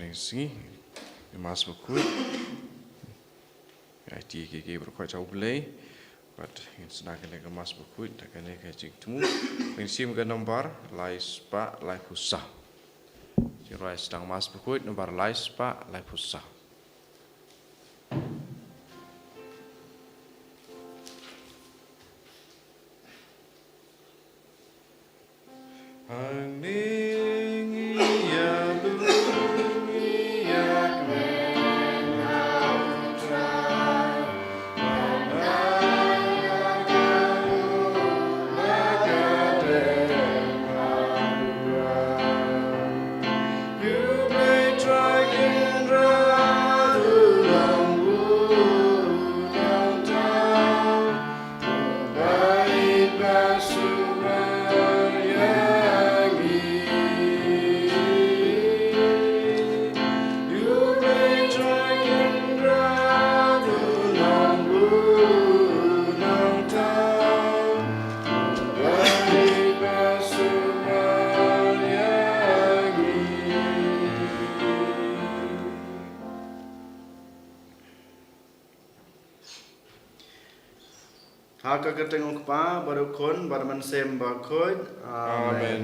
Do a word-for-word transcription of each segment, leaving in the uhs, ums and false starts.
Teng sngi, ka Mass Bakhuid. Ai ti ki ki baroh khuid sha U Blei. Bad ngin sna kane ka Mass Bakhuid, da kane ka jingthmu. Ngin sim ka nombar lai spah lai phew saw. Jingrwai sdang Mass Bakhuid nombar lai spah lai phew saw. Ha ka kyrteng u Kpa, bad u Khun, bad u Mynsiem Bakhuid. Amen. Amen.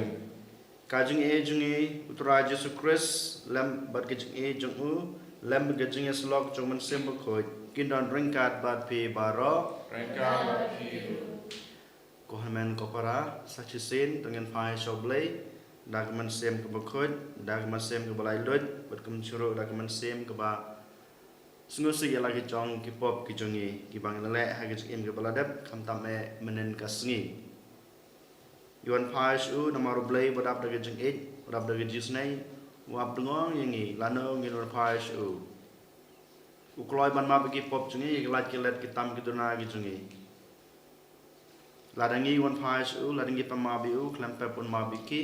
Ka jingïeit jong ngi, u Trai Jisu Khrist, lem bad ka jingïeit jong u, lem bad ka jingïasyllok jong u Mynsiem Bakhuid, kin don ryngkat bad phi baroh. Ryngkat bad phi. Ko hynmen ko para, sa shisien, to ngin phai sha U Blei, da ka mynsiem kaba khuid, da ka mynsiem kaba laitluid, bad kumjuh ruh da ka mynsiem kaba sngewsih ïa la ki jong ki pop ki jong ngi, kiba ngi la leh ha ka jingim kaba la dep, khamtam eh mynnin ka sngi. Ngi wan phai sha u namar U Blei uba dap da ka jingïeit, uba dap da ka jingisynei, u ap tyngngoh ïa ngi, lano ngin wan phai sha u. U kloi ban map ïa ki pop jong ngi, ïa ki lait ki let, ki tam ki duna ki jong ngi. Lada ngi wan phai sha u, lada ngi pynmap ïa u, khlem pep un map ïa ki,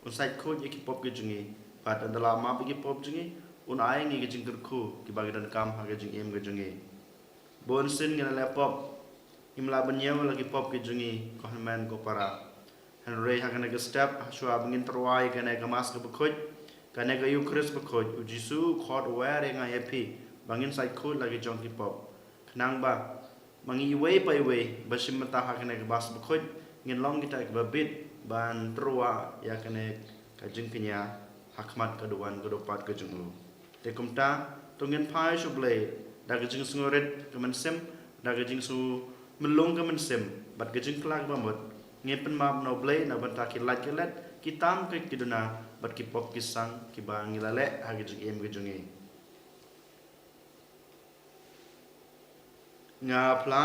un sait khuid ïa ki pop ki jong ngi. Bad ynda la map ïa ki pop jong ngi, un ai ngi ki jingkyrkhu, kiba ngi donkam ha ka jingim ka jong ngi. Bun sien ngi la leh pop, ngim lah ban ñiew la ki pop ki jong ngi, ko hynmen ko para. Hynrei ha kane ka step, ha shuwa ba ngin tyrwa ïa kane ka Mass kaba khuid, kane ka Eukharist bakhuid, u Jisu u khot u wer ïa nga ïa phi, ba ngin sait khuid la ki jong ki pop. Khnang ba ma ngi iwei pa iwei ba shim bynta ha kane ka Mass bakhuid, ngin long kita kiba bit ban tyrwa ïa kane ka jingkñia ha khmat ka duwan ka dupat ka jong u. Te kumta, to ngin phai sha U Blei da ka jingsngewrit ka mynsiem, da ka jingsngewmlung ka mynsiem, bad ka jingkylla kaba mut, ngin pynmap na U Blei na bynta ki lait ki let, ki tam ki duna, bad ki pop ki sang, kiba ngi la leh ha ka jingim ka jong ngi. Nga phla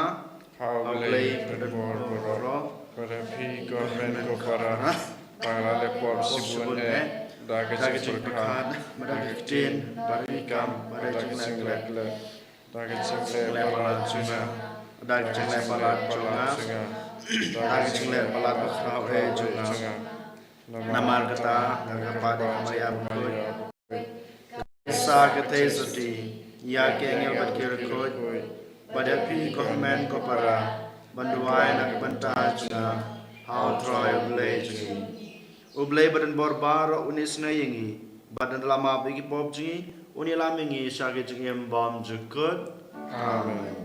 ha U Blei, pynbor baroh, bad ha phi ko hynmen ko para, ba nga la leh pop shibun eh, da ka jingpyrkhat, bad da ka ktien, bad da ka kam, bad da ka jingleh khleh, da ka jingleh palat jong nga, da ka jingleh palat jong nga, da ka jingleh palat bakhraw eh jong nga. Namar kata, nga kyrpad ïa ka Maria bakhuid, sa ka theisotti ïa ki angel bad ki riewkhuid, bad ïa phi ko hynmen ko para, ban duwai na ka bynta jong nga ha U Trai U Blei jong ngi. U Blei badonbor baroh un isynei ïa ngi, bad ynda la map ïa ki pop jong ngi, un ïalam ïa ngi sha ka jingim bymjukut. Amen.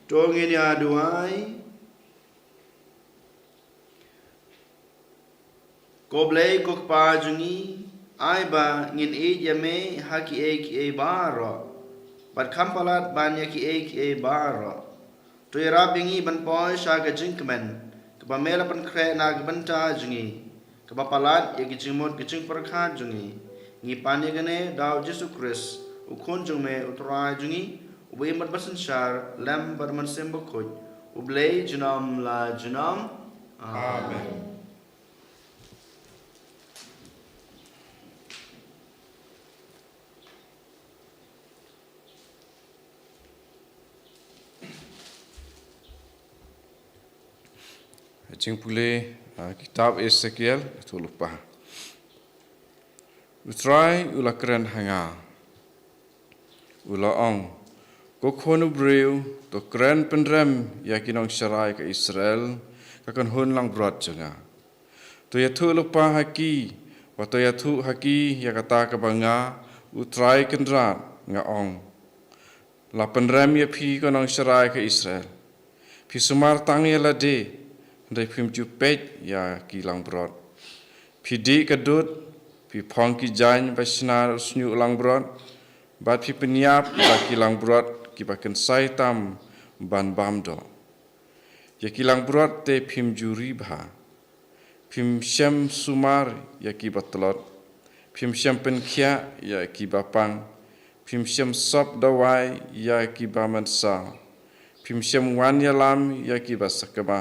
To ngin ïa duwai. Ko Blei ko Kpa jong ngi, ai ba ngin ïeit ïa me ha kiei kiei baroh, bad kham palat ban ïa kiei kiei baroh. To ïarap ïa ngi ban poi sha ka jingkmen kaba me la pynkhreh na ka bynta jong ngi, kaba palat ïa ki jingmut ki jingpyrkhat jong ngi. Ngi pan ïa kane da u Jisu Khrist, u Khun jong me, u Trai jong ngi, uba im bad ba synshar lem bad u Mynsiem Bakhuid, U Blei junom la junom. Amen. Amen. Jingpule, ah, kitab Esekiel, ïathuhlypa. U Trai u la kren ha nga, u la ong, ko khun u briew, to kren pynrem ïa ki nongsharai ka Israel, ka kynhun langbrot jong nga. To ïathuhlypa ha ki, bad to ïathuh ha ki ïa kata kaba nga, U Trai Kynrad, nga ong. La pynrem ïa phi ko nongsharai ka Israel. Phi sumar tang ïa lade, hynrei phim ju peit ïa ki langbrot. Phi dih ka dud, phi phong ki jaiñ ba shna u shñiuh langbrot, bad phi pynïap ïa ki langbrot kiba kynsai tam ban bam doh. Ïa ki langbrot te phim ju ri bha. Phim shym sumar ïa ki ba tlot. Phim shym pynkhiah ïa ki ba pang. Phim shym sop dawai ïa ki ba mynsaw. Phim shym wan ïalam ïa ki ba sakma.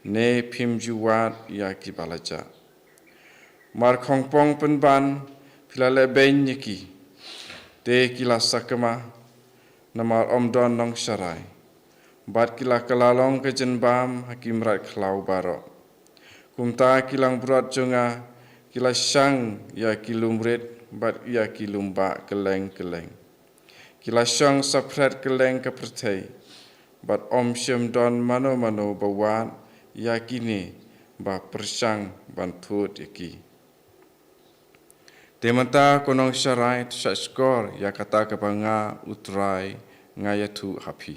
Ne phim ju wad ïa ki ba lajah. Mar khongpong pynban phi la leh beiñ ïa ki. Te ki la sakma, namar ym don nongsharai. Bad ki la kylla long ka jingbam ha ki mrad khlaw baroh. Kumta ki langbrot jong nga ki la shang ïa ki lum rit bad ïa ki lum bah kylleng kylleng. Ki la shong saphriang kylleng ka pyrthei, bad ym shym don mano mano ba wad ïa kine ba pyrshang ban thut ïa ki. Te mynta ko nongsharai, to shahshkor ïa kata kaba nga U Trai nga ïathuh ha phi.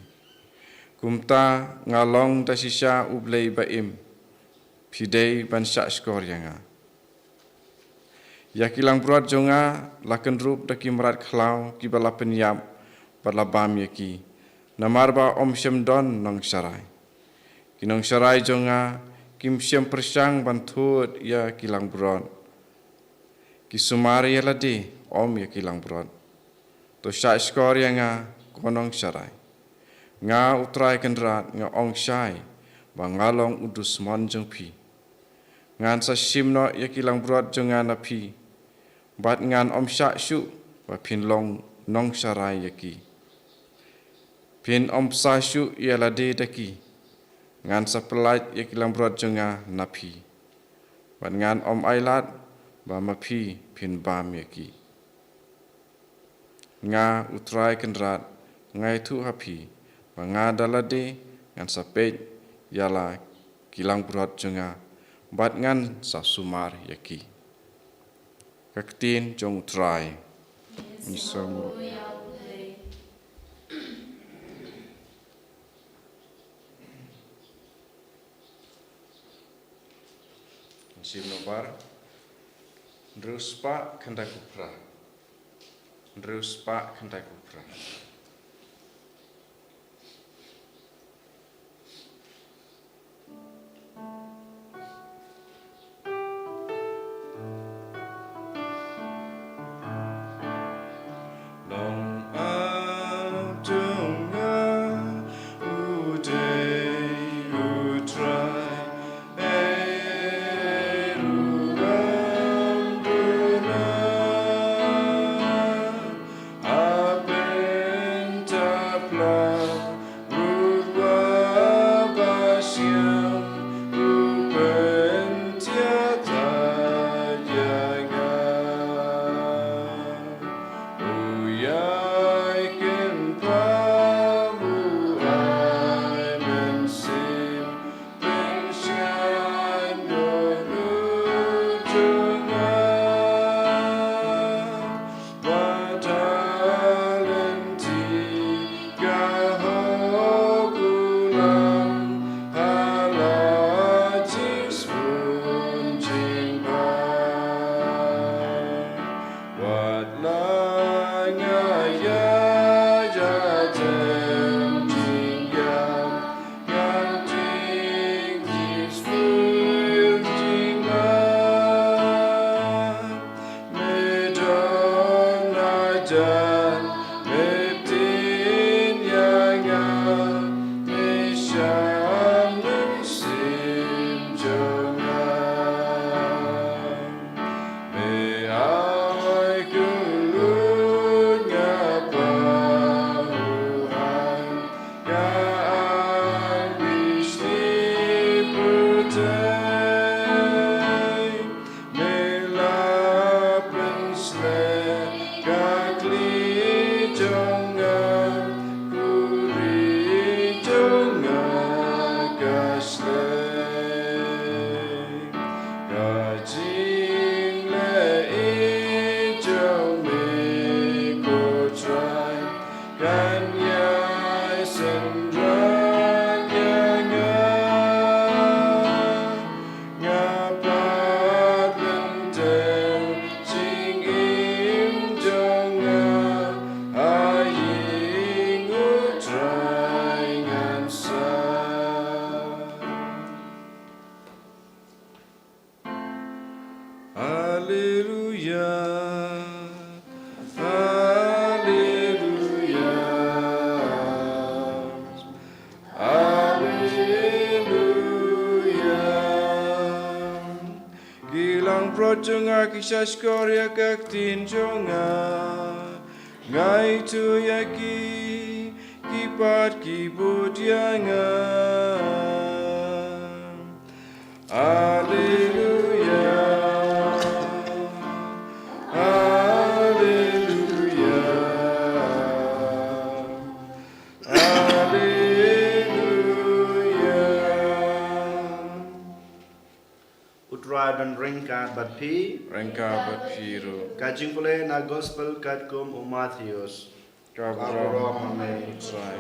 Kumta nga long da shisha U Blei ba im, phi dei ban shahshkor ïa nga. Ïa ki langbrot jong nga la kynrup da ki mrad khlaw kiba la pynïap bad la bam ïa ki, namar ba ym shym don nongsharai. Ki nongsharai jong nga kim shym pyrshang ban thut ïa ki langbrot. Ki sumar ïa lade, ym ïa ki langbrot. To shahshkor ïa nga, ko nongsharai. Nga U Trai Kynrad nga ong shai ba nga long u dusmon jong phi. Ngan sa shim noh ïa ki langbrot jong nga na phi, bad ngan ym shah shuh ba phin long nongsharai ïa ki. Phin ym bsa shuh ïa lade da ki. Ngan sa pyllait ïa ki langbrot jong nga na phi, bad ngan ym ailad ba ma phi phin bam ïa ki. Nga U Trai Kynrad nga ïathuh ha phi ba nga da lade ngan sa peit ïa la ki langbrot jong nga, bad ngan sa sumar ïa ki. Ka ktien jong U Trai. Ngi sngewbha. Shim nombar hynriew spah khyndai phew phra. Hynriew spah khyndai phew phra. Long atung nga u dei U Trai, ei ruh lam duna. Hapdeng ta pla ruh wa ba shem u pyntiat ïa nga. U ïai kynpam u ai mynsiem. Tynrai ïa nga, nga pat lynter jingim jong nga ha ïing U Trai ngan sah. Haleluya, haleluya, haleluya. Ki langbrot jong nga ki shahshkor ïa ka ktien jong nga. Nga ithuh ïa ki, ki pat ki bud ïa nga. Haleluya. Haleluya. Haleluya. U Trai un ryngkat bad phi. Ryngkat bad phi ruh. Ka jingpule na gospel katkum u Mathaios. Ka burom ha me, U Trai.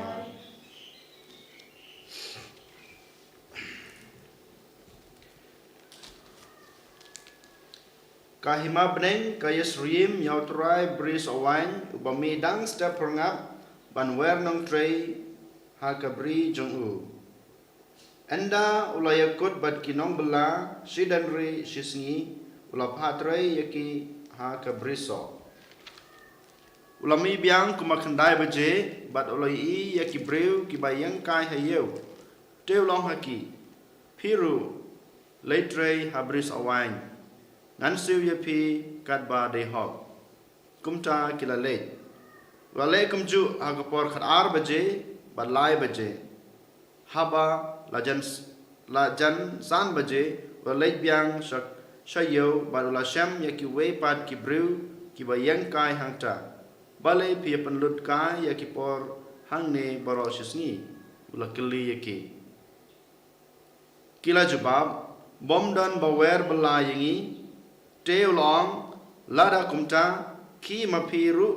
Ka hima bneng ka ïasyriem ïa U Trai Bri Sohtwaiñ, uba mih dang step phyrngap ban wer nongtrei ha ka bri jong u. Ynda u la ïakut bad ki nongbylla shidien ri shisngi, u la phah trei ïa ki ha ka brisoh. U la mih biang kumba khyndai baje, bad u la ïohi ïa ki briew kiba ïeng kai ha ïew. Te u la ong ha ki, phi ruh, leit trei ha Bri Sohtwaiñ. Ngan siew ïa phi katba dei hok. Kumta ki la leit. U la leh kumjuh ha ka por khatar baje bad lai baje. Haba la jan, la jan san baje, u la leit biang sha, sha ïew bad u la shem ïa kiwei pat ki briew kiba ïeng kai hangta. Balei phi ïa pynlut kai ïa ki por hangne baroh shisngi? U la kylli ïa ki. Ki la jubab, bym don ba wer bylla ïa ngi. Te u la ong, lada kumta, khie ma phi ruh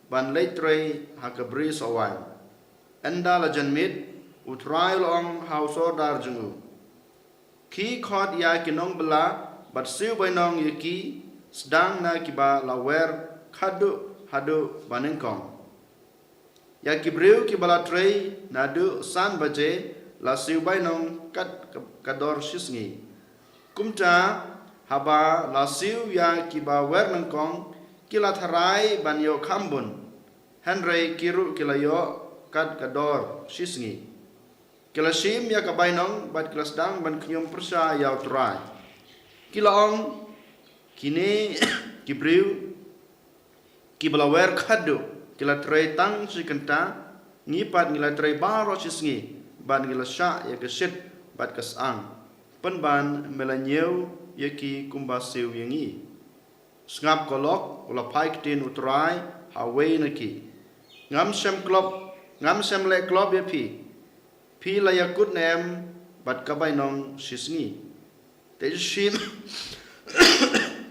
ban leit trei ha ka Bri Sohtwaiñ. Ynda la jan miet, U Trai u la ong ha u sordar jong u, khie khot ïa ki nongbylla bad siew bainong ïa ki, sdang na kiba la wer khatduh haduh banyngkong. Ïa ki briew kiba la trei naduh san baje la siew bainong kat ka, ka dor shisngi. Kumta, haba la siew ïa kiba wer nyngkong, ki la tharai ban ïoh kham bun. Hynrei ki ruh ki la ïoh kat ka dor shisngi. Ki la shim ïa ka bainong bad ki la sdang ban khñium pyrshah ïa U Trai. Ki la ong, kine ki briew kiba la wer khatduh ki la trei tang shi kynta, ngi pat ngi la trei baroh shisngi, bad ngi la shah ïa ka shit bad ka syang. Pynban me la ñiew ïa ki kumba siew ïa ngi. Sngap ka lok, u la phai ktien U Trai ha uwei na ki. Ngam shym klop, ngam shym leh klop ïa phi. Phi la ïakut ne em bad ka bainong shisngi? Te shim,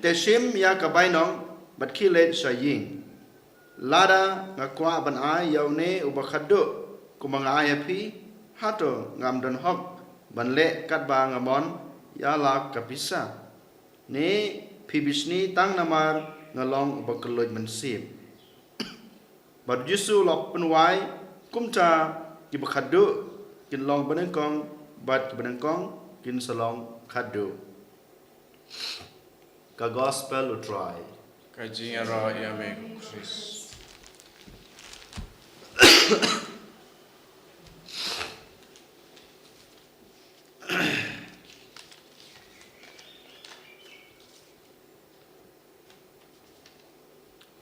te shim ïa ka bainong bad khie leit sha ïing. Lada nga kwah ban ai ïa une uba khatduh kumba nga ai ïa phi, hato ngam don hok ban leh katba nga mon ïa la ka pisa? Ne phi bishni tang namar nga long uba kylluid mynsiem? Bad U Jisu u la pynwai, kumta kiba khatduh kin long banyngkong, bad kiba nyngkong kin sa long khatduh. Ka Gospel U Trai. Ka jingïaroh ïa me ko Khrist.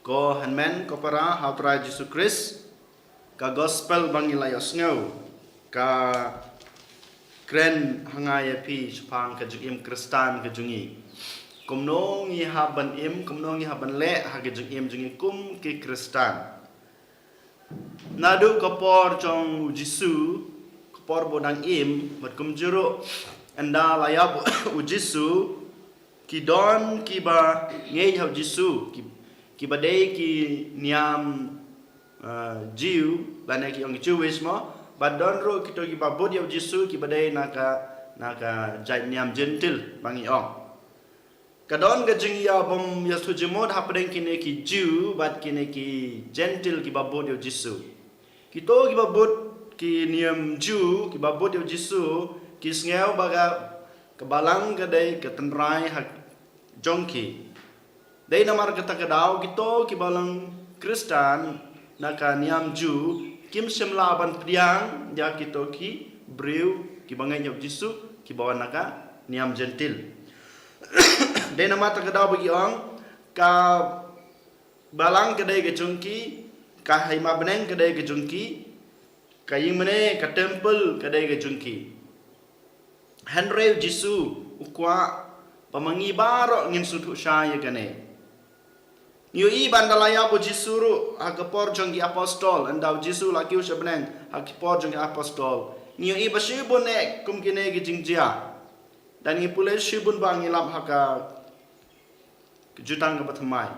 Ko hynmen ko para ha U Trai Jisu Khrist, ka gospel ba ngi la ïohsngew ka kren ha nga ïa phi shaphang ka jingim Khristan ka jong ngi. Kumno ngi hap ban im, kumno ngi hap ban leh ha ka jingim jong ngi kum ki Khristan. Naduh ka por jong U Jisu, ka por ba u dang im, bad kumjuh ruh ynda la ïap U Jisu, ki don kiba ngeit ha U Jisu, ki, kiba dei ki niam uh, Jew, lane ki ong Jewish mo, bad don ruh kito kiba bud ïa u Jisu kiba dei na ka, na ka jaid niam Jentil, ba ngi ong. Ka don ka jingïabym ïasuk jingmut hapdeng kine ki Jew, bad kine ki Jentil kiba bud ïa u Jisu. Kito kiba bud ki niam Jew, kiba bud ïa u Jisu, ki sngew ba ka, ka balang ka dei ka tynrai ha jong ki. Dei namar kata ka daw kito kiba long Khristan na ka niam Jew, kim shym lah ban pdiang ïa kito ki briew kiba ngeit ïa u Jisu, kiba wan na ka niam Jentil. Dei namar kata ka daw ba ki ong, ka balang ka dei ka jong ki, ka hima bneng ka dei ka jong ki, ka ïingmane, ka temple ka dei ka jong ki. Hynrei u Jisu u kwah ba ma ngi baroh ngin sngewthuh shai ïa kane. Ngi ïohi ba ynda la ïap u Jisu ruh ha ka por jong ki apostol, ynda u Jisu la kiew sha bneng ha ki por jong ki apostol, ngi ïohi ba shibun eh kum kine ki jingjia. Lada ngi pule shibun ba ngi lap ha ka jutang kaba thymmai.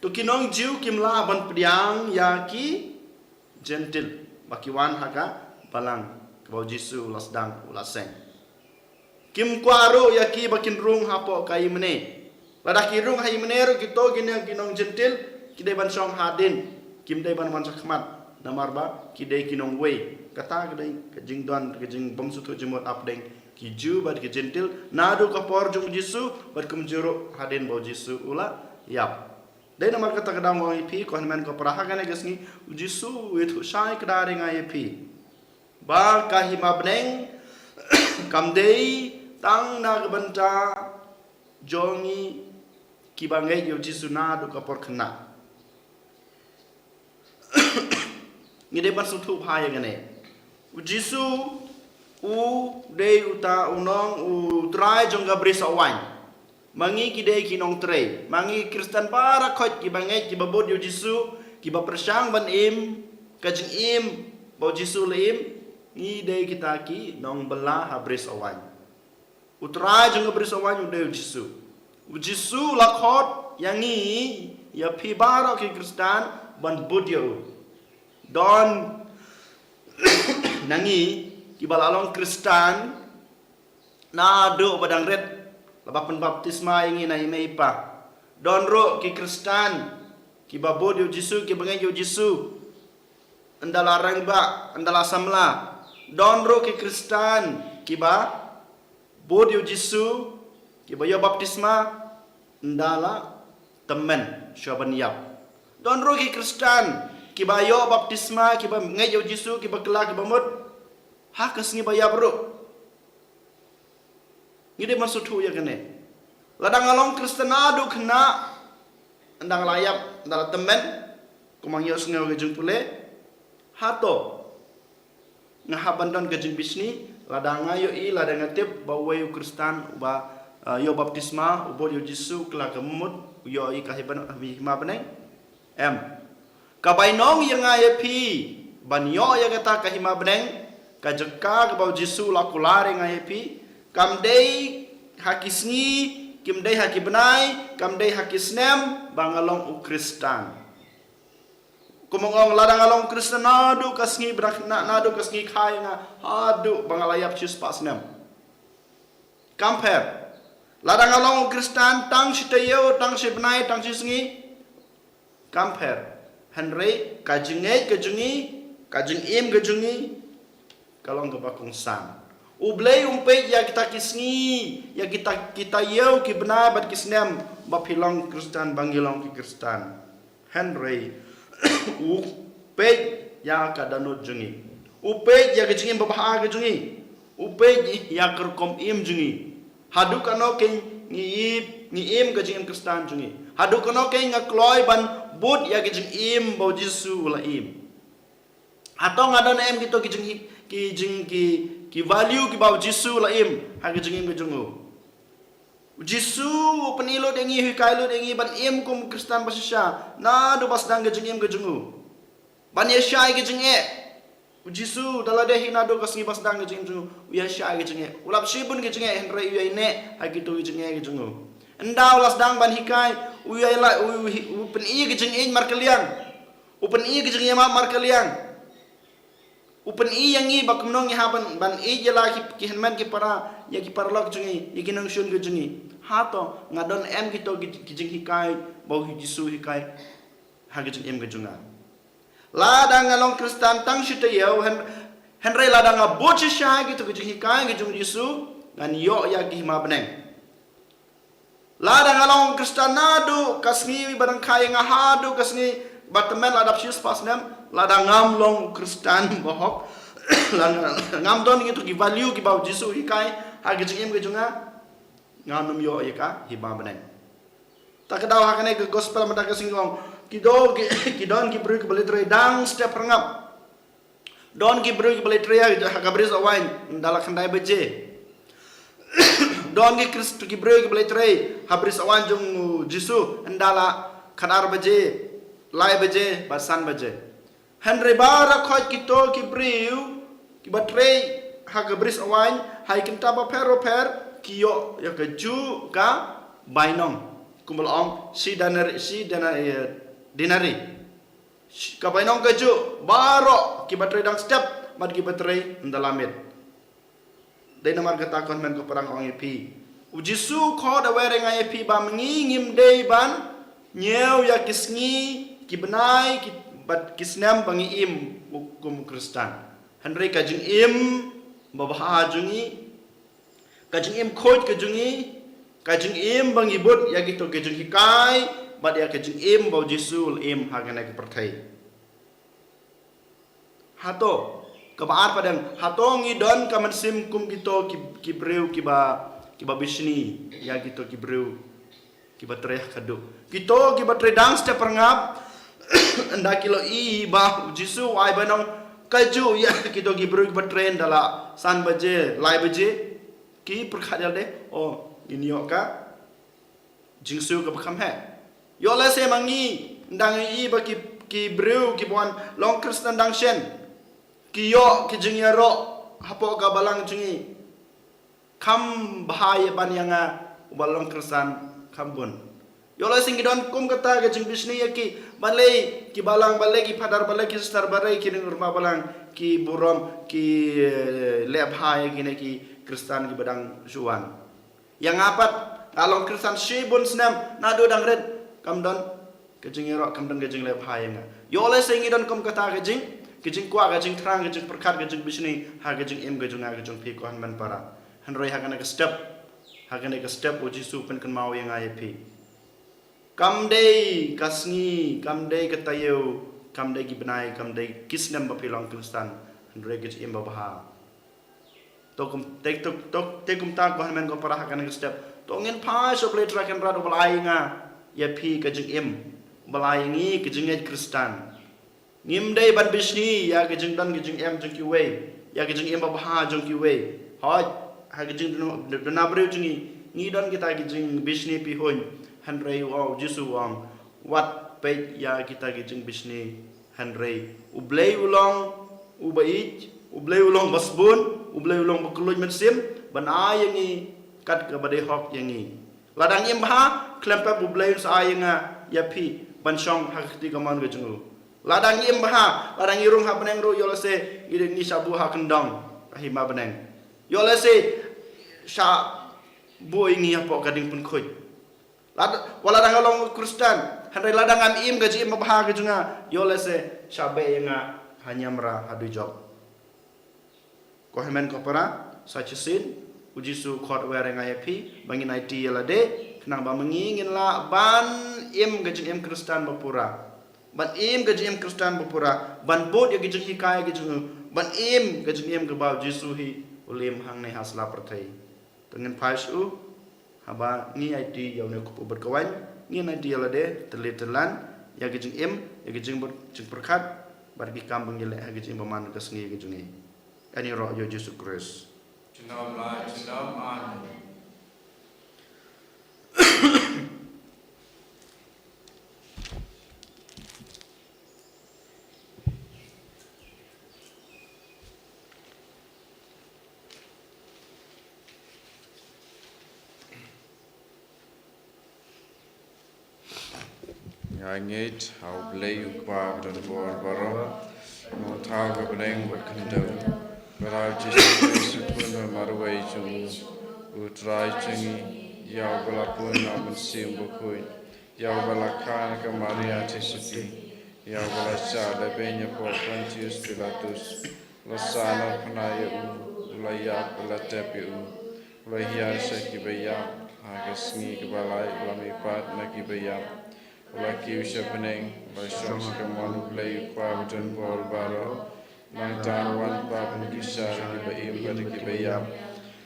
To ki nong Jew kim lah ban pdiang ïa ki Jentil ba ki wan ha ka balang kaba u Jisu u la sdang, u la seng. Kim kwah ruh ïa ki ba kin rung hapoh ka ïingmane. Lada ki rung ha ïingmane ruh kito kine ki nong Jentil ki dei ban shong hadien, kim dei ban wan shakhmat, namar ba ki dei ki nongwei. Kata ka dei ka jingdon, ka jingbym sngewthuh jingmut hapdeng ki Jew bad ki Jentil naduh ka por jong u Jisu bad kumjuh ruh hadien ba u Jisu u la ïap. Dei namar kata ka daw nga ong ïa phi, ko hynmen ko para, ha kane ka sngi u Jisu u ïathuh shai kdar ïa nga ïa phi ba ka hima bneng kam dei tang na ka bynta jong ngi kiba ngeit ïa u Jisu naduh ka por khynnah. Ngi dei ban sngewthuh bha ïa kane. U Jisu u dei uta u nong, u Trai jong ka brisoh waiñ. Ma ngi ki dei ki nongtrei, ma ngi Khristan baroh khoit kiba ngeit, kiba bud ïa u Jisu, kiba pyrshang ban im ka jingim ba u Jisu u la im, ngi dei kita ki nongbylla ha brisoh waiñ. U Trai jong ka brisoh waiñ u dei u Jisu. U Jisu u la khot ïa ngi, ïa phi baroh ki Khristan ban bud ïa u. Don na ngi kiba la long Khristan naduh ba dang rit, la ba pynbaptisma ïa ngi na i mei i pa. Don ruh ki Khristan kiba bud ïa u Jisu, kiba ngeit ïa u Jisu ynda la rangbah, ynda la samla. Don ruh ki Khristan kiba bud ïa u Jisu, kiba ïoh baptisma ynda la tymmen shuwa ban ïap. Don ruh ki Khristan kiba ïoh baptisma, kiba ngeit ïa u Jisu, kiba kylla, kiba mut ha ka sngi ba ïap ruh. Ngi dei ban sngewthuh ïa kane. Lada nga long Khristan naduh khynnah, ynda nga la ïap, ynda la tymmen, kumba ngi ïohsngew ka jingpule, hato nga hap ban don ka jingbishni lada nga ïohi, lada nga tip ba uwei u Khristan uba, eh, ïoh baptisma, u bud ïa u Jisu, kylla, ka mut, u ïohi ka hima bneng? Em. Ka bainong ïa nga ïa phi ban ïoh ïa kata ka hima bneng, ka jaka kaba u Jisu u la kular ïa nga ïa phi, kam dei ha ki sngi, kim dei ha ki bnai, kam dei ha ki snem ba nga long u Khristan. Kumba nga ong, lada nga long Khristan naduh ka sngi ba dang khynnah, naduh ka sngi kha ïa nga haduh ba nga la ïap shispah snem, kam pher. Lada nga long Khristan tang shi taïew, tang shi bnai, tang shi sngi, kam pher. Hynrei ka jingngeit ka jong ngi, ka jingim ka jong ngi, ka long kaba kongsan. U Blei um peit ïa kita ki sngi, ïa kita, ki taïew, ki bnai bad ki snem ba phi long Khristan, ba ngi long ki Khristan. Hynrei u peit ïa ka dohnud jong ngi. U peit ïa ka jingim babha ka jong ngi. U peit ïa ka rukom im jong ngi. Haduh katno kein ngi ï-, ngi im ka jingim Khristan jong ngi. Haduh katno kein nga kloi ban bud ïa ka jingim ba u Jisu u la im. Hato nga don em kito ki jing, ki jing, ki, ki value kiba u Jisu u la im ha ka jingim ka jong u. U Jisu u pyni lut ïa ngi, u hikai lut ïa ngi ban im kum Khristan bashisha naduh ba sdang ka jingim ka jong u. Ban ïashai ka jingeh. U Jisu da lade hi naduh ka sngi ba sdang ka jingim jong u, u ïashai ka jingeh. U lap shibun ka jingeh, hynrei u ïaineh ha kito ki jingeh ka jong u. Ynda u la sdang ban hikai, u ïai la, u, u, u pyni ka jingïeit markylliang. U pyni ka jingïamap markylliang. U pyni ïa ngi ba kumno ngi hap ban, ban ïeit ïa la ki, ki hynmen ki para, ïa ki paralok jong ngi, ïa ki nongshun ki jong ngi. Hato nga don em kito ki, ki jinghikai ba u Jisu u hikai ha ka jingim ka jong nga? Lada nga long Khristan tang shi taïew, hyn-, hynrei lada nga bud shisha ïa kito ki jinghikai ki jong u Jisu, ngan ïoh ïa ki hima bneng. Lada nga long Khristan naduh ka sngi ba dang kha ïa nga haduh ka sngi ba tymmen, lada dap shi spah snem, lada ngam long Khristan bahok, lada ngam don kito ki value kiba u Jisu u hikai ha ka jingim ka jong nga, ngam nym ïoh ïa ka hima bneng. Ta ka daw ha kane ka gospel mynta ka sngi ong, ki do ki, ki don ki briew kiba leit trei dang step pyrngap. Don ki briew kiba leit trei ha ka bris awain ynda la khyndai baje. Don ki Khrist, ki briew kiba leit trei ha bris awain jong u Jisu ynda la khatar baje, lai baje, bad san baje. Hynrei baroh khoit kito ki briew kiba trei ha ka bris awain ha ki kynta bapher bapher ki ïoh ïa kajuh ka bainong. Kumba la ong, shi denari, shi denari, eh, denari. Shi, ka bainong kajuh baroh kiba trei dang step bad kiba trei ynda la miet. Dei namar kata ko hynmen ko para nga ong ïa phi, u Jisu u khot, u wer ïa nga ïa phi ba ma ngi ngim dei ban ñiew ïa ki sngi, ki bnai, ki, bad ki snem ba ngi im kum u Khristan. Hynrei ka jingim babha jong ngi, ka jingim khuid ka jong ngi, ka jingim ba ngi bud ïa kito ki jinghikai bad ïa ka jingim ba u Jisu u la im ha kane ka pyrthei. Hato, kaba ar pat dang, hato ngi don ka mynsiem kum kito ki, ki briew kiba, kiba bishni ïa kito ki briew kiba trei ha ka duk, kito kiba trei dang step pyrngap, ynda ki la ïohi ba u Jisu u ai bainong kajuh ïa kito ki briew kiba trei ynda la san baje, lai baje, ki pyrkhat ïa lade, oh, ngin ïoh ka jingsiew kaba kham heh. Ïoh lehse ma ngi, ynda ngi ïohi ba ki, ki briew kiba wan long Khristan dang shen ki ïoh ki jingïaroh hapoh ka balang jong ngi, kham bha ïa ban ïa nga uba long Khristan kham bun. Ïoh lehse ngi don kum kata ka jingbishni ïa ki, balei ki balang, balei ki phadar, balei ki sister, balei ki nongïarap balang, ki burom, ki, eh, leh bha ïa kine ki Khristan kiba dang shu wan. Ïa nga pat, nga long Khristan shibun snem, naduh dang rit, kam don ka jingïaroh, kam don ka jingleh bha ïa nga. Ïoh lehse ngi don kum kata ka jing, ka jingkwah, ka jingthrang, ka jingpyrkhat, ka jingbishni ha ka jingim ka jong nga, ka jong phi ko hynmen para. Hynrei ha kane ka step, ha kane ka step u Jisu u pynkynmaw ïa nga ïa phi. Kam dei ka sngi, kam dei ka taïew, kam dei ki bnai, kam dei ki snem ba phi long Khristan, hynrei ka jingim babha. To kum, te, to, to, te kumta ko hynmen ko para ha kane ka step, to ngin phai sha U Blei Trai Kynrad uba la ai ïa nga, ïa phi ka jingim, uba la ai ïa ngi ka jingngeit Khristan. Ngim dei ban bishni ïa ka jingdon ka jingem jong kiwei, ïa ka jingim babha jong kiwei. Hooid, ha ka jingduna briew jong ngi, ngi don kita ki jingbishni pyrshah. Hynrei u Jisu u ong, wat peit ïa kita ki jingbishni. Hynrei U Blei u long uba ïeit, U Blei u long uba sbun, U Blei u long uba kylluid mynsiem ban ai ïa ngi kat kaba dei hok ïa ngi. Lada ngi im bha, khlem pep U Blei un sa ai ïa nga, ïa phi, ban shong ha ka kti kamon ka jong u. Lada ngi im bha, lada ngi rung ha bneng ruh, ïoh lehse ngi, ngi shah buh ha kyndong ka hima bneng. Ïoh lehse shah buh ïa ngi hapoh ka diengpynkhuid. Lada, wat lada nga long Khristan, hynrei lada ngam im ka jingim babha ka jong nga, ïoh lehse shah beh ïa nga ha niamra ha dujok. Ko hynmen ko para, sa shisien U Jisu u khot, u wer ïa nga ïa phi ba ngin aiti ïa lade, khnang ba ma ngi ngin lah ban im ka jingim Khristan bapura. Ban im ka jingim Khristan bapura, ban bud ïa ka jinghikai ka jong u, ban im ka jingim kaba U Jisu hi u la im hangne ha sla pyrthei. To ngin phai sha u, haba ngi aiti ïa une u kpu bad ka waiñ, ngin aiti ïa lade, tylli tyllan, ïa ka jingim, ïa ka jingbud, jingpyrkhat, bad ki kam ba ngi leh ha ka jingim ba man ka sngi ka jong ngi. Ïaroh ïa U Jisu Khrist. Junom la, junom ano. Nga ngeit ha U Blei U Kpa badonbor baroh, U Trai ka bneng bad khyndew, bad ha U Jisu Khrist U Khun ba marwei jong U, U Trai jong ngi, ïa uba la pun na U Mynsiem Bakhuid, ïa uba la kha na ka Maria Theisotti, ïa uba la shah lehbeiñ hapoh Pontius Pilatus, la sahnarphna ïa u, u la ïap, u la tep ïa u, u la hiar sha kiba ïap, ha ka sngi kaba lai u la mihpat na kiba ïap, u la kiew sha bneng, u la shong ha ka mon U Blei U Kpa badonbor baroh, nangta un wan ban pynbishar ïa kiba im bad ïa kiba ïap.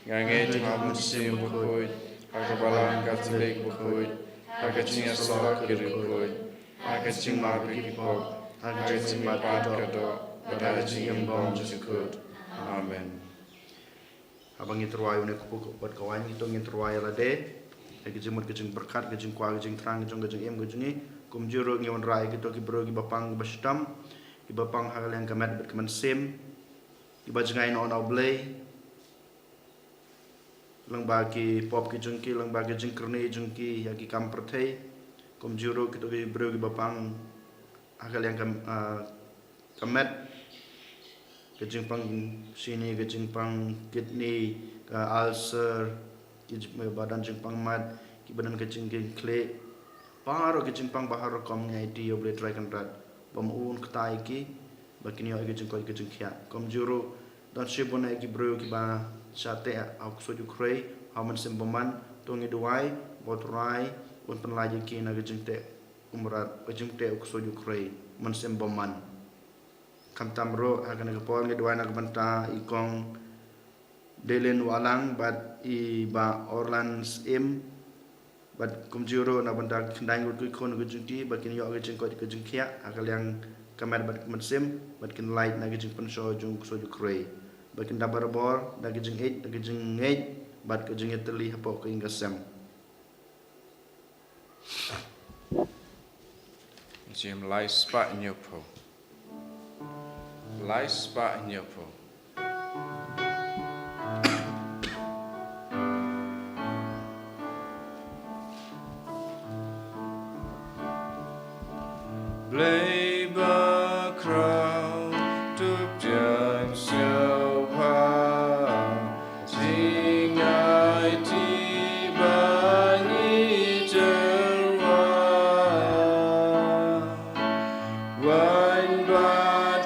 Nga ngeit ha U Mynsiem Bakhuid, ha ka Balang Katholik bakhuid, ha ka jingïasyllok ki riewkhuid, ha ka jingmap ïa ki pop, ha ka jingmihpat ka doh, bad ha ka jingim bymjukut. Amen. Haba ngi tyrwa ïa une u kpu bad ka waiñ, to ngin tyrwa ïa lade ïa ka jingmut, ka jingbyrkhat, ka jingkwah, ka jingthrang jong ka jingim ka jong ngi. Kumjuh ruh ngi wanrah ïa kito ki briew kiba pang, kiba shitom, kiba pang ha ka liang ka met bad ka mynsiem, kiba jngai noh na U Blei lyngba ki pop ki jong ki, lyngba ki jingkyrni jong ki ïa ki kam pyrthei. Kumjuh ruh kito ki briew kiba pang ha ka liang ka, ah, ka met, ka jingpang shini, ka jingpang kidney, ka ulcer, ki jing-, ba don jingpang mat, kiba don ka jingkynkhlieh, baroh ki jingpang ba har rukom ngi aiti ïa U Blei Trai Kynrad ba un kyrkhu ïa ki, ba kin ïoh ïa ka jingkoit ka jingkhiah. Kumjuh ruh don shibun na ki briew kiba shah teh ha u ksuid u khrei ha u mynsiem bymman, to ngi duwai ba U Trai un pynlait ïa ki na ka jingteh u mrad, ka jingteh u ksuid u khrei, mynsiem bymman. Khamtam ruh ha kane ka por ngi duwai na ka bynta i Kong Delin Wahlang bad i Bah Orlan Syiem, bad kumjuh ruh na ka bynta ki khyndai ngut ki khun ki jingkti, ba kin ïoh ka jingkoit ka jingkhiah ha ka liang ka met bad ka mynsiem, bad kin lait na ka jingpynshoh jong u ksuid u khrei, ba kin dap barabor da ka jingïeit, da ka jingngeit, bad ka jingïatylli hapoh ka ïing ka sem. Jingim lai spah hynñiew phew. Lai spah hynñiew phew. Blei bakhraw, to pdiang sngewbha, jingaiti ba ngi tyrwa. Wan bad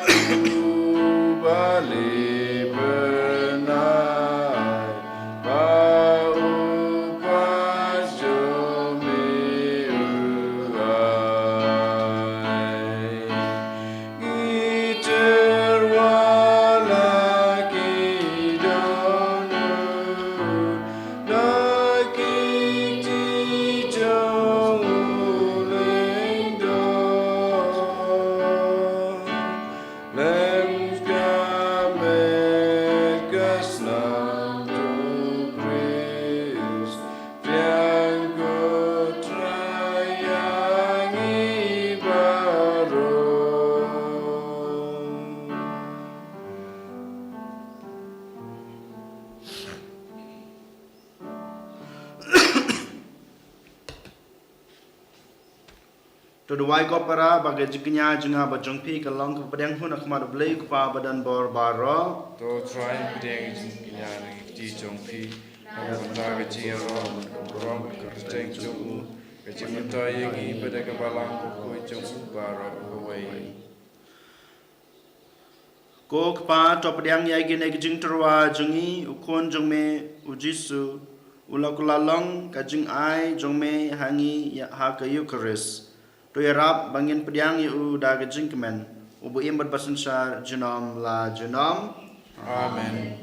uba leh bnai, ba u pass jong me u ai. Ngi tyrwa la ki dohnud na ki kti jong u lyngdoh. Lem ka met ka snam jong u Khrist, pdiang ko Trai ïa ngi baroh. To duwai ko para ba ka jingkñia jong nga bad jong phi kan long kaba pdiang hun ha khmat U Blei U Kpa badonbor baroh. To Trai pdiang jingkñia na ki kti jong phi, na ka bynta ka jingïaroh bad ka burom bad ka kyrteng jong u, ka jingmyntoi ïa ngi bad ïa ka Balang Bakhuid jong u baroh kawei. Ko Kpa, to pdiang ïa kine ki jingtyrwa jong ngi, u Khun jong me u Jisu u la kular long ka jingai jong me ha ngi ïa, ha ka Eukharist. To ïarap ba ngin pdiang ïa u da ka jingkmen, uba im bad ba synshar junom la junom. Amen.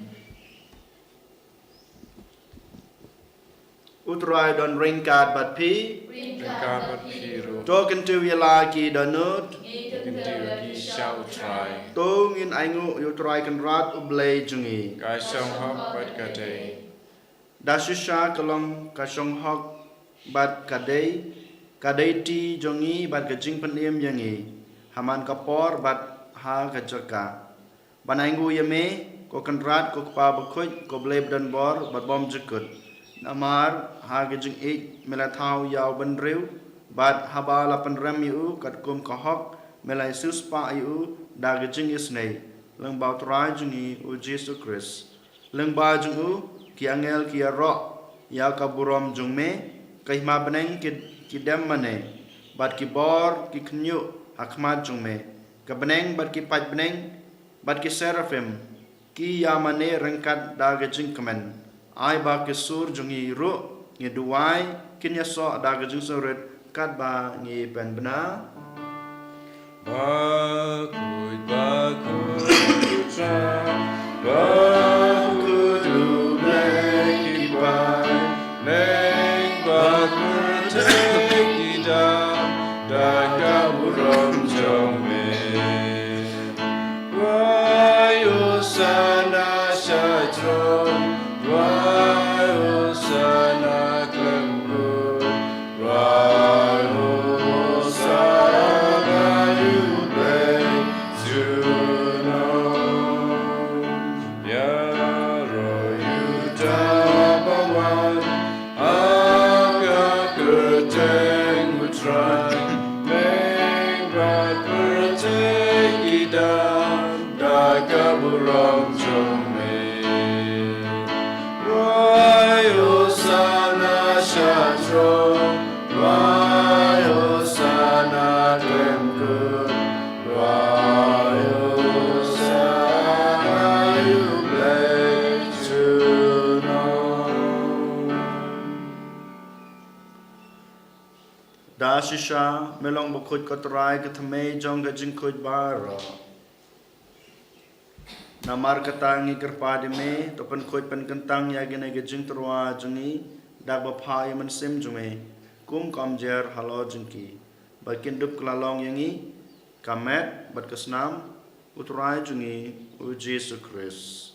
U Trai don ryngkat bad phi. Ryngkat bad phi ruh. To kyntiew ïa la ki dohnud. Kyntiew ïa ki sha U Trai. To ngin ainguh ïa U Trai Kynrad U Blei jong ngi. Ka shong hok bad ka dei. Da shisha ka long ka shong hok bad ka dei, ka dei kti jong ngi bad ka jingpynim ïa ngi, ha man ka por bad ha ka jaka. Ban ainguh ïa me, ko Kynrad, ko Kpa Bakhuid, ko Blei badonbor bad bymjukut. Namar ha ka jingïeit me la thaw ïa u bynriew, Bad haba la pynrem ïa u katkum ka hok, me la ïa siewspah ïa u da ka jingisynei lyngba U Trai jong ngi U Jisu Khrist. Lyngba jong u ki angel ki ïaroh ïa ka burom jong me, ka hima bneng ki, ki dem mane, bad ki bor ki khynñiuh ha khmat jong me. Ka bneng bad ki paid bneng bad ki seraphim ki ïa mane ryngkat da ka jingkmen. Ai ba ki sur jong ngi ruh ngi duwai, kin ïasoh da ka jingsngewrit katba ngi pynbna. Bakhuid, bakhuid, bakhuid U Blei ki paid bneng, bad pyrthei ki dap da ka burom jong me. Wai Hosana sha throne, wai Hosana khlem kut, wai Hosana ïa U Blei junom. Ïaroh Juda ba wan ha ka kyrteng U Trai, bneng bad pyrthei ki dap da ka burom jong me. Wai Hosana sha throne, wai Hosana khlem kut, wai Hosana ïa U Blei junom. Da shisha me long bakhuid ko Trai, ka thymmei jong ka jingkhuid baroh. Namar kata ngi kyrpad ïa me, to pynkhuid pynkyntang ïa kane ka jingtyrwa jong ngi da kaba phah ïa u Mynsiem jong me, kum ka umjer halor jong ki, ba kin dup kylla long ïa ngi ka met bad ka snam U Trai jong ngi U Jisu Khrist.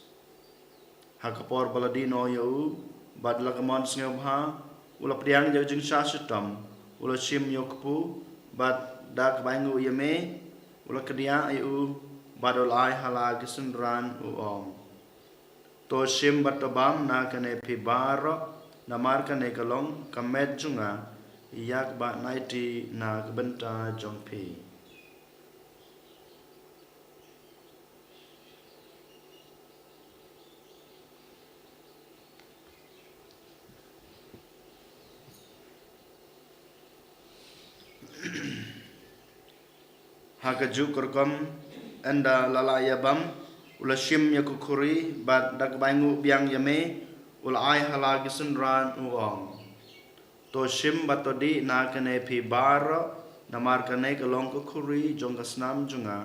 Ha ka por ba la dih noh ïa u bad la ka mon sngewbha, u la pdiang ïa ka jingshah shitom, u la shim ïa u kpu, bad da kaba ainguh ïa me u la kdiah ïa u, bad u la ai ha la ki synran, u ong: To shim bad to bam na kane phi baroh, namar kane ka long ka met jong nga, ïa kaba nai ti na ka bynta jong phi. Ha kajuh ka rukom, ynda la lah ïa bam, u la shim ïa ka khuri, bad da kaba ainguh biang ïa me, u la ai ha la ki synran, u ong: To shim bad to dih na kane phi baroh, namar kane ka long ka khuri jong ka snam jong nga,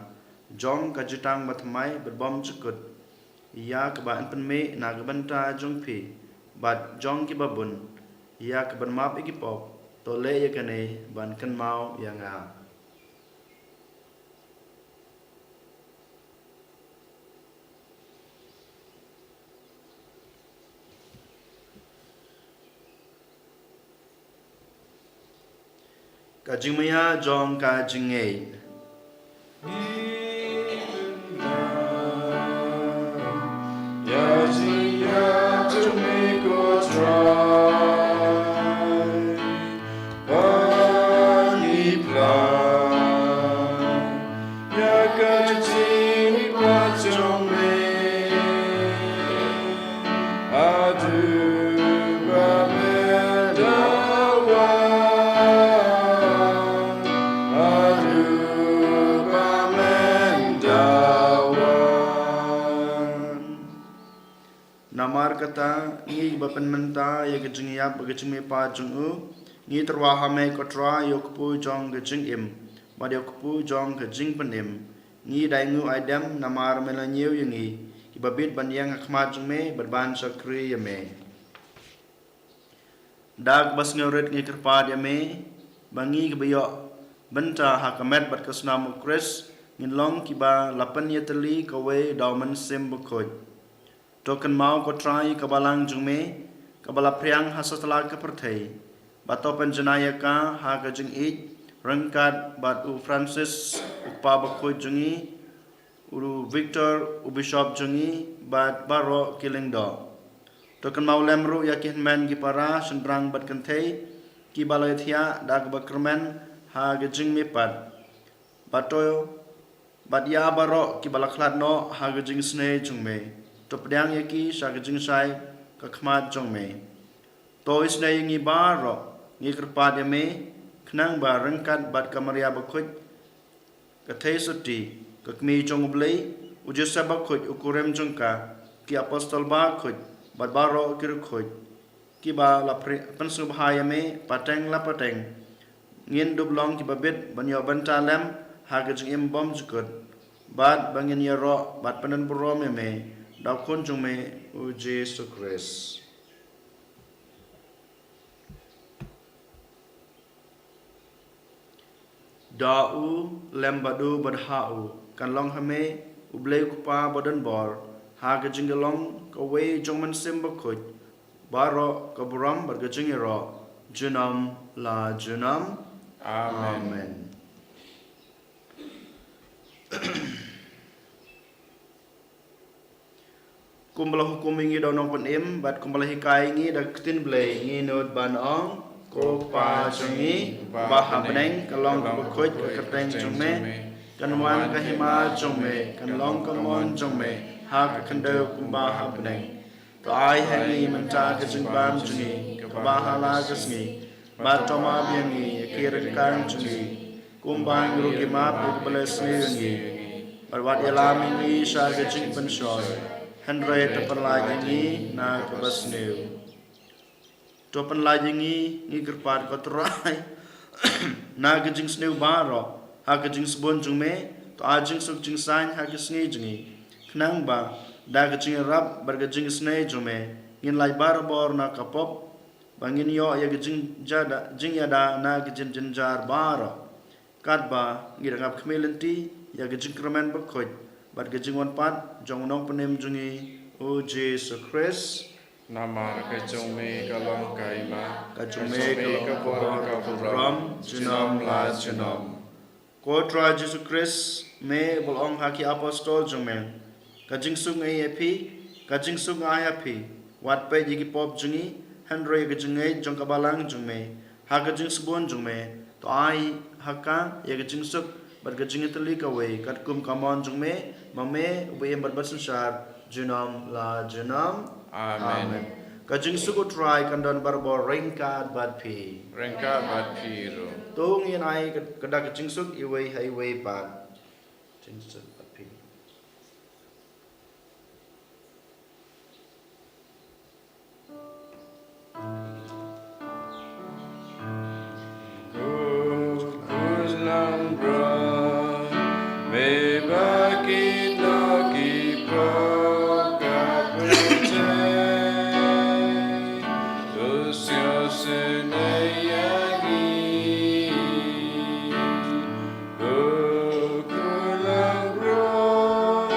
jong ka jutang bathymmai bad bymjukut, ïa kaba yn pynmih na ka bynta jong phi bad jong kiba bun, ïa ka ban map ïa ki pop. To leh ïa kane ban kynmaw ïa nga. Ka jingmaïa jong ka jingngeit. Ïa ka jingmihpat jong me, haduh ba men da wan, haduh ba men da wan. Namar kata, ngi ba pynmynta ïa ka jingïap bad ka jingmihpat jong u, ngi tyrwa ha me ko Trai, ïa u kpu jong ka jingim bad ïa u kpu jong ka jingpynim. Ngi da ainguh aidem namar me la ñiew ïa ngi kiba bit ban ïeng ha khmat jong me bad ban shakri ïa me. Da kaba sngewrit ngi kyrpad ïa me ba ngi kiba ïoh bynta ha ka met bad ka snam u Khrist ngin long kiba la pynïatylli kawei da u Mynsiem Bakhuid. To kynmaw ko Trai ka balang jong me kaba la phriang ha satlak ka pyrthei, bad to pynjanai ïa ka ha ka jingïeit ryngkat bad u Francis u kpa bakhuid jong ngi, u Victor u bishop jong ngi, bad baroh ki lyngdoh. To kynmaw lem ruh ïa ki hynmen ki para, shynrang bad kynthei, ki ba la thiah da kaba kyrmen ha ka jingmihpat, bad to, bad ïa baroh ki ba la khlad noh ha ka jingisynei jong me, to pdiang ïa ki sha ka jingshai ka khmat jong me. To isynei ïa ngi baroh, ngi kyrpad ïa me, khnang ba ryngkat bad ka Maria bakhuid, ka theisotti, ka kmie jong U Blei, u Joseph bakhuid, u kurim jong ka, ki apostol bakhuid, bad baroh ki riewkhuid, ki ba la pynsngewbha ïa me pateng la pateng, ngin dup long ki ba bit ban ïoh bynta lem ha ka jingim bymjukut, bad ba ngin ïaroh bad pyndonburom ïa me da u Khun jong me, u Jisu Khrist. Da u lem bad u bad ha u, kan long ha me, U Blei U Kpa badonbor, ha ka jingïalong kawei jong U Mynsiem Bakhuid, baroh ka burom bad ka jingïaroh, junom la junom. Amen. Amen. Kumba la hukum ïa ngi da u Nongpynim, bad kumba la hikai ïa ngi da ka ktien Blei, ngi nud ban ong: Ko Kpa jong ngi, ba ha bneng, ka long kaba khuid ka kyrteng jong me, kan wan ka hima jong me, kan long ka mon jong me, ha ka khyndew kumba ha bneng. To ai ha ngi mynta ka jingbam jong ngi kaba ha la ka sngi, bad to map ïa ngi ïa ki ryngkang jong ngi, kumba ngi ruh ngi map ïa ki ba la sniew ïa ngi. Bad wat ïalam ïa ngi sha ka jingpynshoi, hynrei to pynlait ïa ngi na kaba sniew. To pynlait ïa ngi, ngi kyrpad, ko Trai, na ka jingsniew baroh, ha ka jingsbun jong me, to ai jingsuk jingsaiñ ha ka sngi jong ngi, khnang ba da ka jingïarap bad ka jingisynei jong me, ngin lait barabor na ka pop, ba ngin ïoh ïa ka jingjada, jingïada na ka jingjynjar baroh, katba ngi dang ap khmih lynti ïa ka jingkyrmen bakhuid bad ka jingwan pat jong u Nongpynim jong ngi, u Jisu Khrist. Namar ka jong me ka long ka hima, ka jong me ka long ka bor, ka burom, junom la junom. Ko Trai Jisu Khrist, me ba la ong ha ki apostol jong me: Ka jingsuk nga ai ha phi, ka jingsuk nga ai ha phi. Wat peit ïa ki pop jong ngi, hynrei ïa ka jingngeit jong ka balang jong me. Ha ka jingsbun jong me, to ai ha ka ïa ka jingsuk bad ka jingïatylli kawei, katkum ka mon jong me, ma me uba im bad basynshar junom la junom. Amen. Amen. Ka jingsuk u Trai kan don barabor ryngkat bad phi. Ryngkat bad phi ruh. To ngin ai ka, ka da ka jingsuk iwei ha iwei pat. Jingsuk bad phi. Ko Khun langbrot, me ba kino ki pop ka pyrthei, to sngewsynei ïa ngi. Ko Khun langbrot,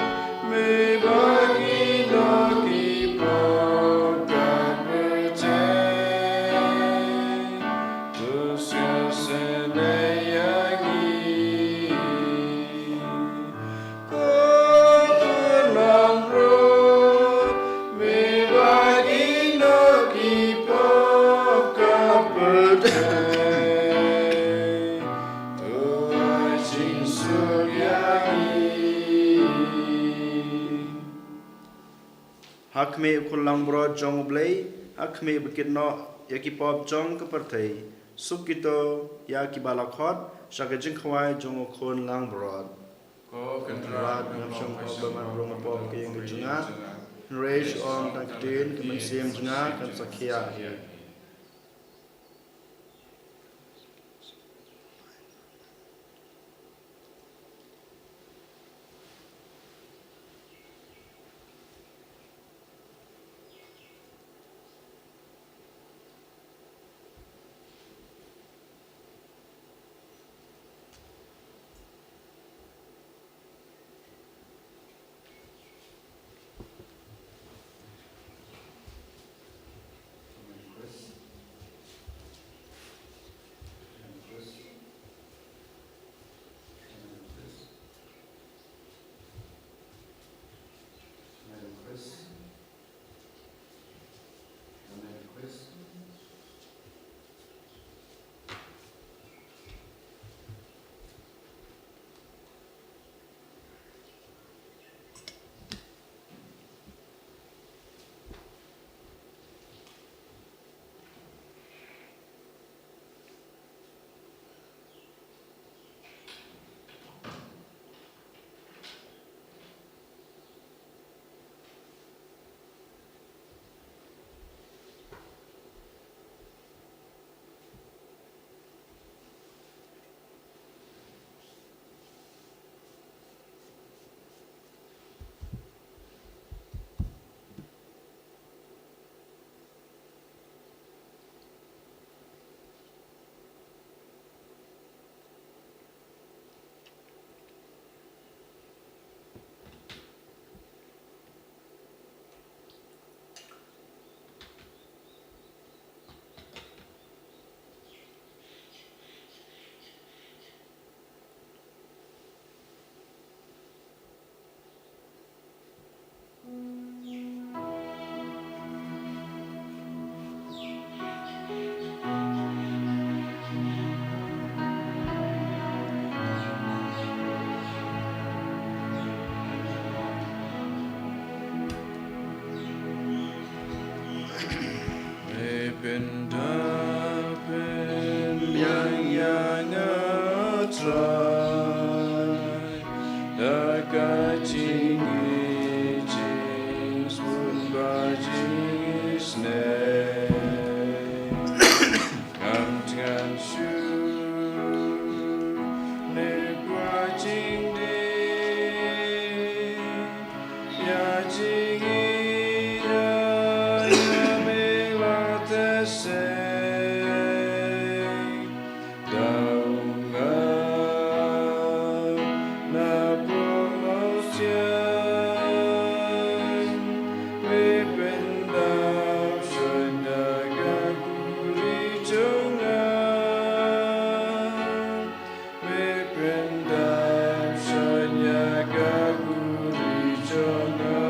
me ba kino ki pop ka pyrthei, to sngewsynei ïa ngi. Ko Khun langbrot, me ba kino ki pop ka pyrthei, to ai jingsuk ïa ngi. Ha khmih u Khun langbrot jong U Blei, ha khmih ba kit noh ïa ki pop jong ka pyrthei, suk kito ïa ki ba la khot sha ka jingkhawai jong u Khun langbrot. Ko Kynrad, ngam shym khot ba man rung pop ka ïing ka jong nga, hynrei shu ong tang ktien, ka mynsiem jong nga kan sakhia ïa ngi. Pyndap pynbiang ïa nga Trai, da ka jingïeit jingsngewbha jingisynei. Ngam thngan shuh ne kwah jingdih, ïa jingïeit ïa me la teh seng. Da u nga na pyrshah ïa me, pyndap shuh ïa ka khuri jong nga. Me pyndap shuh ïa ka khuri jong nga.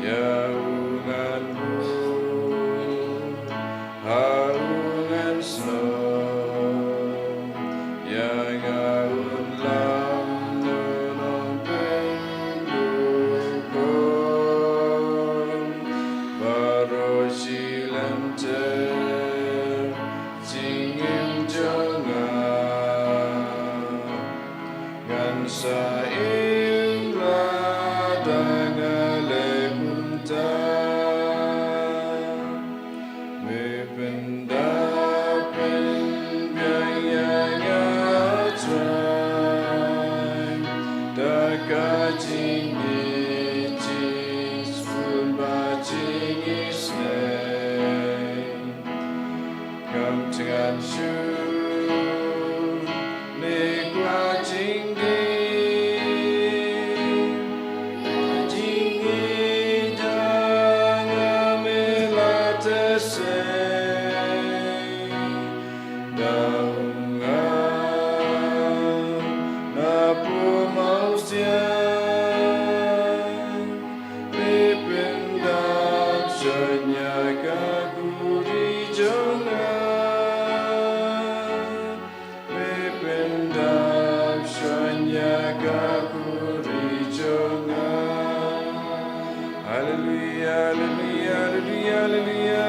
Ïa u ngan buh, ha u ngan snoh. Ïa nga un lam, un ong pynduh khun. Baroh shi lynter jingim jong nga, ngan sa im lada nga leh kumta. Me pyndap pynbiang ïa nga Trai, da ka jingïeit jingsngewbha jingisynei. Ngam thngan shuh ne kwah jingdih, jingïeit ïa nga me la teh seng. Da u nga na pyrshah ïa me, pyndap shuh ïa ka khuri jong nga. Me pyndap shuh ïa ka khuri jong nga. Haleluia, haleluia, haleluia, haleluia.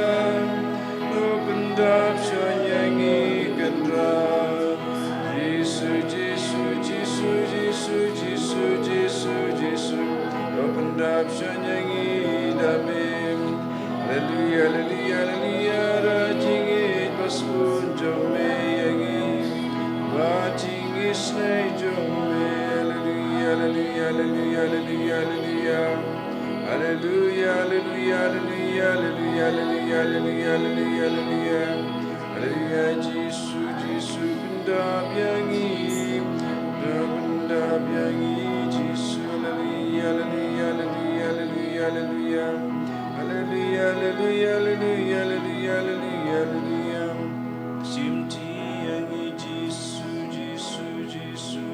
To pyndap shuh ïa ngi Kynrad. Jisu, Jisu, Jisu, Jisu, Jisu, Jisu, Jisu. To pyndap shuh ïa ngi da me. Haleluia, haleluia, haleluia. Da jingïeit ba sbun jong me ïa ngi. Ba jingisynei jong me. Haleluia, haleluia, haleluia, haleluia, haleluia. Haleluia, haleluia, haleluia, haleluia. Haleluia, Jisu, Jisu, pyndap ïa ngi. Pyndap ïa ngi, Jisu. Haleluia, haleluia, haleluia, haleluia. Haleluia, haleluia, haleluia, haleluia, haleluia, haleluia. Shimti ïa ngi, Jisu, Jisu, Jisu.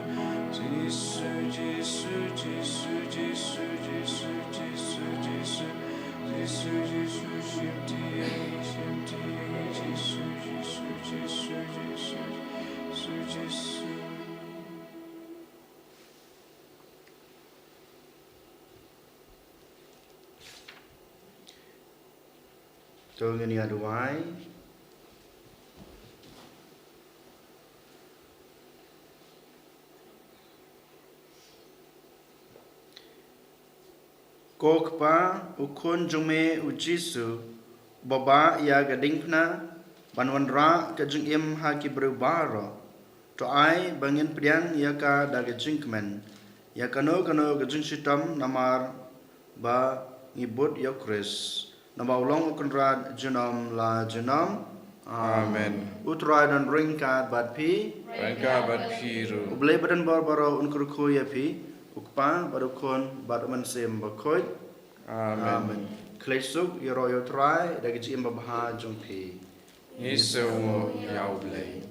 Jisu, Jisu, Jisu, Jisu, Jisu, Jisu, Jisu. Jisu, Jisu, shimti ïa ngi, shimti ïa ngi, Jisu, Jisu, Jisu, Jisu, Jisu. To ngin ïa duwai. Ko Kpa, u Khun jong me u Jisu, uba bah ïa ka diengphna ban wanrah ka jingim ha ki briew baroh, to ai ba ngin pdiang ïa ka da ka jingkmen ïa kano kano ka jingshitom, namar ba ngi bud ïa u Khrist, naba u long u Kynrad junom la junom. Amen. U Trai don ryngkat bad phi. Ryngkat bad phi ruh. U Blei badonbor baroh un kyrkhu ïa phi, u Kpa bad u Khun bad u Mynsiem Bakhuid. Amen. Amen. Khlei suk ïaroh ïa u Trai da ka jingim babha jong phi. Ngi sngewnguh ïa u Blei.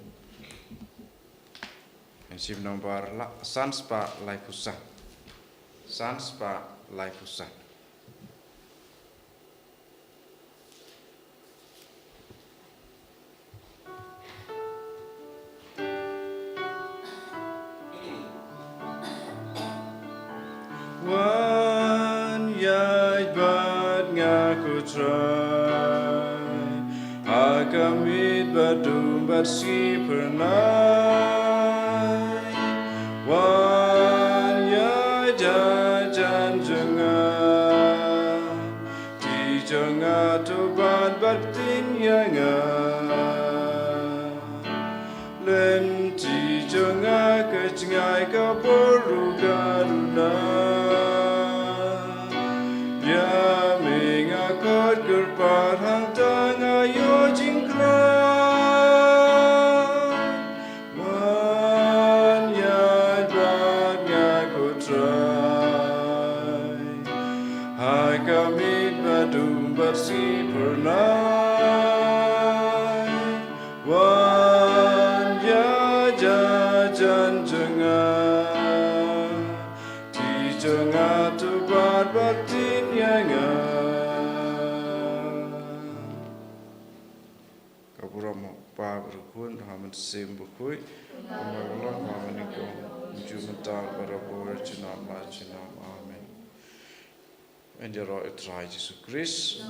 Ngan shim nombar la, san spah laiphew san. San spah laiphew san. Wan ïaid bad nga ko Trai. Bad shi phyrnai, wan ïa jan jong nga. Ti jong nga to bad bad ktien ïa nga. Lynti jong nga ka jngai ka bor ruh ka ruh na. Ïa me nga khot kyrpad hangta nga ïoh jingkhlaiñ. Wan ïaid bad nga ko Trai. Ha ka miet ba dum bad shi phyrnai. Wan ïa jan jong nga. Ti jong nga to bad bad ktien ïa nga. Ka burom u Kpa bad u Khun, ha Mynsiem Bakhuid. Kumba ka long ha kaba nyngkong, mynta bad barabor, junom la junom. Amen. Yn ïaroh ïa u Trai Jisu Khrist.